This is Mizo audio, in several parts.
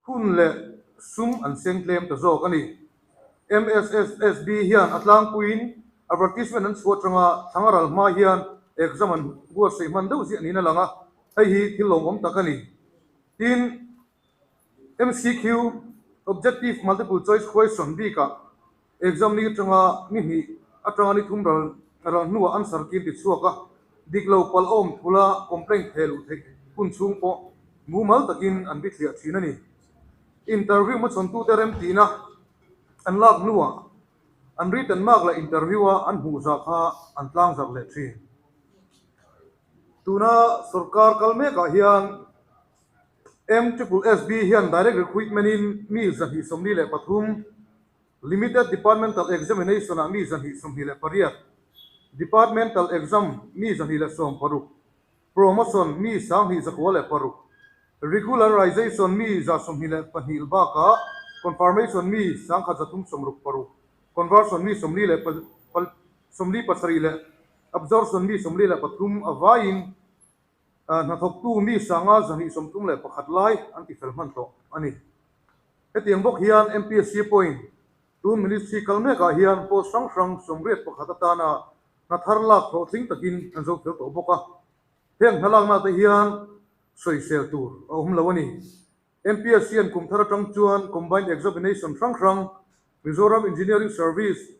Hun leh sum an seng tlem ta zawk a ni. MSSSB hian a tlangpuiin advertisement an chhuah atanga thlang a ral hma hian exam an buatsaih hman deuh ziah niin a lang a, hei hi thil lawmawm tak a ni. Tin, MCQ, Objective Multiple Choice Question, bikah Exam ni atanga ni hnih atanga ni thum ral ral hnuah answer kil ti chhuak a, dik lo palh a awm thul a, complaint theh luh theih hun chhung pawh mumal takin an bithliah thin a ni. Interview hmachhawntute remtihna an lak hnuah an written mark leh interview a an hmuh zah kha an tlangzarh leh thin. Tuna sorkar kal mekah hian MSSB hian direct recruitment in mi 223, Limited Departmental Examination ah mi 228, Departmental Exam mi 116, Promotion mi 1906, Regularization mi 122 bakah Confirmation mi 1366, Conversion mi 47 leh Absorption mi 43 a vaiin Hnathawktu mi sanga 231 lai an tifel hman tawh a ni. Hetiang bawk hian MPSC pawhin tun Ministry kal mekah hian post hrang hrang 81 atana hna thar lak hlawhtling takin an zo fel tawh bawk a. Heng hna lakna te hian sawisel tur a awm lo a ni. MPSC an kum thar atang chuan Combined Examination hrang hrang, Mizoram Engineering Service,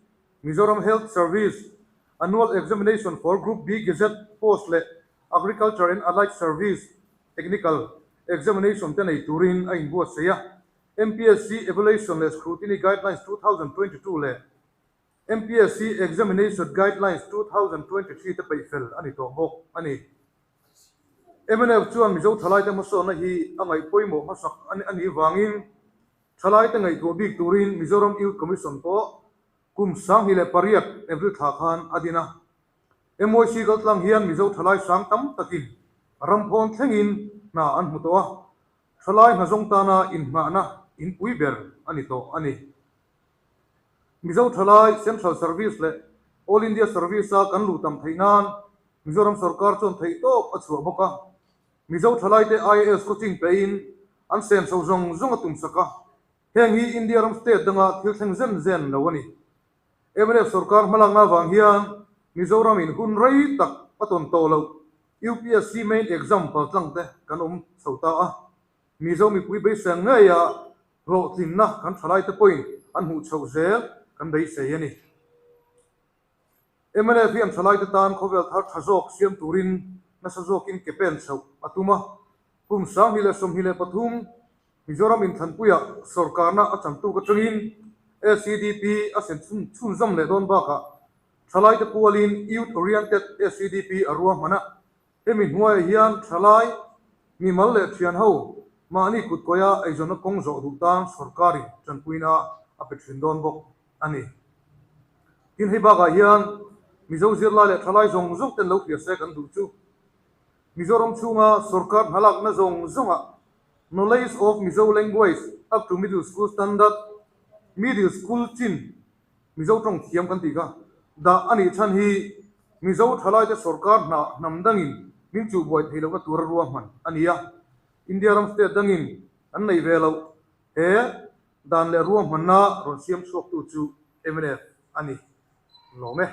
Mizoram Health Service, Annual Examination for Group B Gazette Post leh Agriculture and Allied Service Technical Examination te nei turin a inbuatsaih a. MPSC Evaluation leh Scrutiny Guidelines 2022 leh MPSC Examination Guidelines 2023 te peih fel a ni tawh bawk a ni. Mnf chuan Mizo thalaite hmasawnna hi a ngaih pawimawh hmasak a nih vangin thalaite ngaihtuah bik turin Mizoram Youth Commission pawh kum 2008 April thla khan a din a. MYC kaltlang hian Mizo thalai sang tam takin ramphawn thlengin hna an hmu tawh a, thalai hna zawng tana inngahna inpui ber a ni tawh a ni. Mizo thalai Central Service leh All India Service-a kan luh tam theih nan Mizoram sorkar chuan theih tawp a chhuah bawk a. Mizo thalaite IAS coaching pein an senso zawng zawng a tumsak a. Heng hi India ram state danga thil thleng zen zen lo a ni. Mnf sorkar hmalakna avang hian Mizoramin hun rei tak a tawn tawh loh UPSC main exam paltlang te kan awm chho ta a. Mizo mipui beiseng ngeia hlawhtlinna kan thalaite pawhin an hmuh chhoh zel kan beisei a ni. Mnf hian thalaite tan khawvel thar tha zawk siam turin nasa zawkin ke pen chhoh a tum a. Kum 2023 Mizoram inthlanpuiah sorkarna a chantuk atangin SEDP a sen chhunzawm leh dawn bakah thalaite pualin Youth Oriented SEDP a ruahman a. Hemi hnuaiah hian thalai, mimal leh thian ho mahni kutkawia eizawnna kawng zawh duh tan sorkarin tanpuina a pe thin dawn bawk a ni. Tin, hei bakah hian Mizo zirlai leh thalai zawng zawng ten lo hria se kan duh chu Mizoram chhunga sorkar hnalakna zawng zawngah Knowledge of Mizo Language up to Middle School Standard, Middle School chin, Mizo tawng thiam kan tih kha dah a nih chhan hi Mizo thalaite sorkar hna hnam dangin min chuhbuai thei lohna tura ruahman a ni a, India ram state dangin an nei ve loh he dan leh ruahmanna rawn siam chhuaktu chu mnf a ni. Lawm e.